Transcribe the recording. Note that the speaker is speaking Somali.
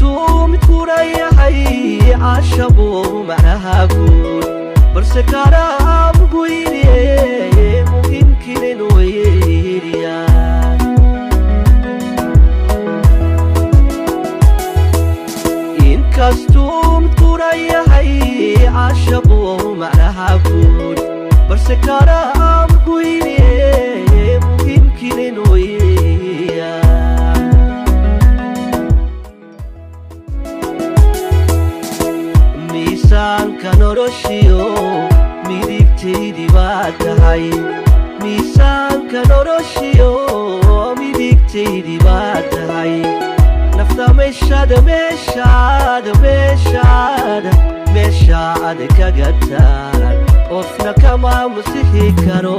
Inkastuu mid kura yahay caashabu macnaha guud, balse karaam guyne muhimkinin weeyaan. Inkastuu mid kura yahay caashabu macnaha guud, balse karaam guyne muhimkinin weeyaan. Miisaanka noloshiyo midigtaydii baa tahay, miisaanka noloshiyo midigtaydii baa tahay. Nafta meeshaada meeshaada meeshaada meeshaada kaga taal, qofna kama masixi karo.